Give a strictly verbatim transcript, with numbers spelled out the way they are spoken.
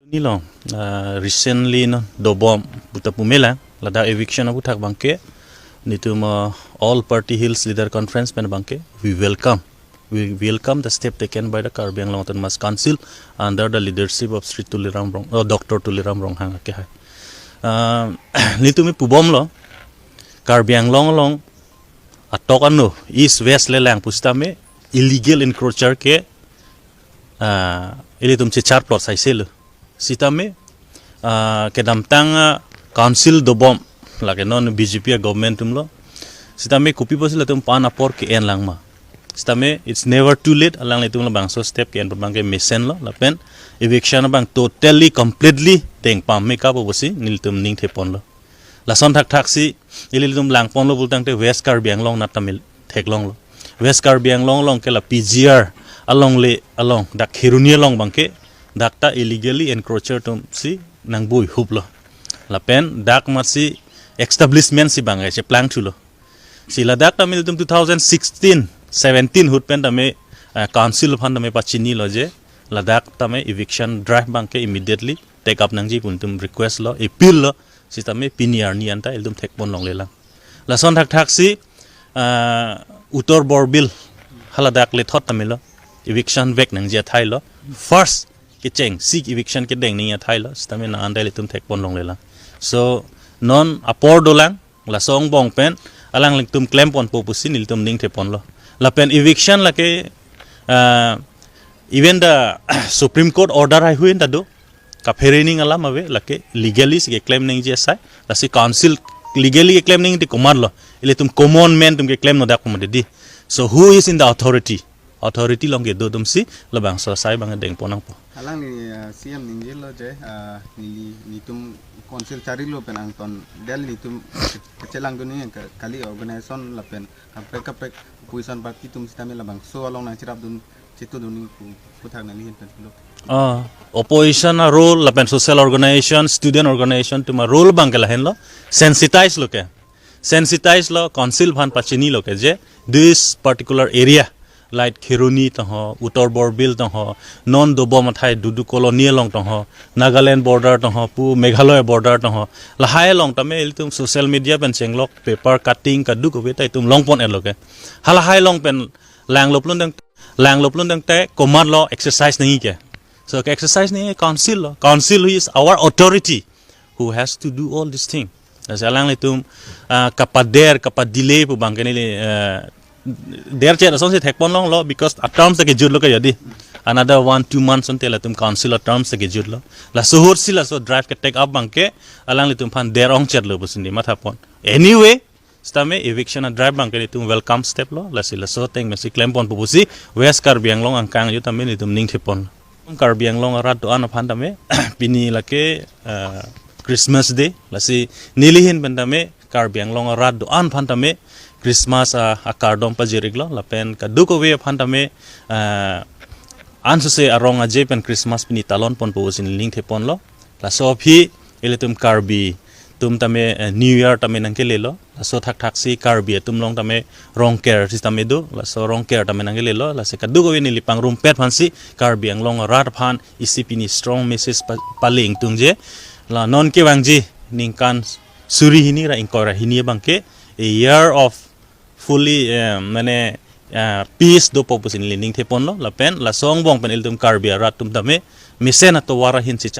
Nilong, uh, recently no dobom puta pu me lang, ladak eviction aputhak abangke, nelitum, uh, All Party Hills Leader Conference pen abangke, we welcome. We welcome the step taken by the Karbi Anglong Autonomous Council under the leadership of Shri Tuliram Rong, uh, Doctor Tuliram Ronghang ake hai. Uh, nelitum pubomlo, Karbi Anglong along atok ano, East West le lang pusitame, illegal encroacher ke, ah, ilitum chechar plot saiselo. Sitame, ah, kedamtang, ah, council dobom, lake non B J P a government atumlo. Sitame kopi pusi latum pan apor ke-en lang ma. Sitame, it's never too late, alanglitum labangso step ke-en abangke mesenlo, lapen eviction abang totally, completely, tengpam me kapo pusi, nelitum ning theponlo. Lason thakthak si, ilitum langponlo pulotangte West Karbi Anglong nat tame theklonglo. West Karbi Anglong along ke la P G R along le along, dak Kheroni along abangke, dak ta illegally encroacher atum si nangbui huplo. Lapen dak mat si establishment si abangke cheplang thulo. Si ladak tame ilitum two thousand sixteen, seventeen ahut pen tame, eh, council aphan tame pachinilo je, ladak tame eviction drive abangke immediately take up nangji pu nelitum request lo, appeal lo, sitame pini arni anta ilitum thekpon longle lang. Lason thakthak si, ah, Uttar Borbil haladak le thot tame lo, eviction vek nangji athai lo. First kecheng si eviction kedeng nangji athai lo, sitame nang anta ilitum thekpon longle lang. So, non apor dolang, laso angbong pen, alanglitum klemponpo pusi nelitum ning theponlo. Lapen eviction lake, ah, even the Supreme Court order hai huin ta do, kaphere ning alam ave, lake legally si keklem nangji asai, lasi council legally keklem nangji ti komatlo, ilitum common man atum keklem no dak komat di. So who is in the authority? Authority along kedo atum si labangso asai abang dengpon nangpo. Alangli, uh, C M ningjelo je, uh, neli, nelitum council charilo pen angton del nelitum kechelangdun nangji ke kali organization lapen kaprek kaprek opposition party atum sitame labangso along nangcherapdun chetudun nangji pu, puthak nangli ahin pen pulo. Ah, opposition a role lapen social organization, student organization atum a role abangke lahenlo, sensitize lo ke. Sensitize lo, council aphan pachinilo ke je, this particular area, like Kheroni tong ho, Uttar Borbil tong ho, non dobom athai Dudu Colony along tong ho, Nagaland border tong ho, pu Meghalaya border tong ho, lahai along tame ilitum social media pen chenglok, paper cutting kadokave ta itum longpon-etlo ke. Halahai along pen langlo pulotang, langlo pulotangte komatlo exercise nangji ke. So ke-exercise nangji council lo. Council is our authority who has to do all this thing. Lasi alanglitum, ah, kapader, kapadelay pu abangke neli, eh, derchet asonsi thekpon longlo, because a terms ta kejutlo ke jadi. Another one, two months ante latum council a terms ta kejutlo. Laso ahut si laso drive ke-take up abangke alanglitum aphan der ongchetlo pusi neli mathapon. Anyway, sitame eviction a drive abangke nelitum welcome step lo, lasi laso ateng pensi klemponpo pusi West Karbi Anglong angkang ajut tame nelitum ning thepon. Karbi Anglong arat do-an aphan tame, pini lake, eh, Christmas Day, lasi neli ahin pen tame Karbi Anglong arat do-an aphan tame Christmas, ah, akardom pajir-iklo, lapen kadokave aphan tame, eh, ansose arong aje pen Christmas pini talonponpo pusi neli ning theponlo. Laso aphi ilitum Karbi atum tame, eh, New Year tame nangkelelo. Laso thakthak si Karbi atum along tame Rongker sitame do. Laso Rongker tame nangkelelo. Lasi kadokave neli pangrumpet aphansi Karbi Anglong arat aphan isi pini strong message pa-, pale ingtung je. La non kevangji ningkan suri hini ra ingkoi ra hini abangke a year of fully, eh, mane, eh, peace dopo pusi neli ning theponlo, lapen laso angbong pen ilitum Karbi arat atum tame mesen atovar ahin si cha-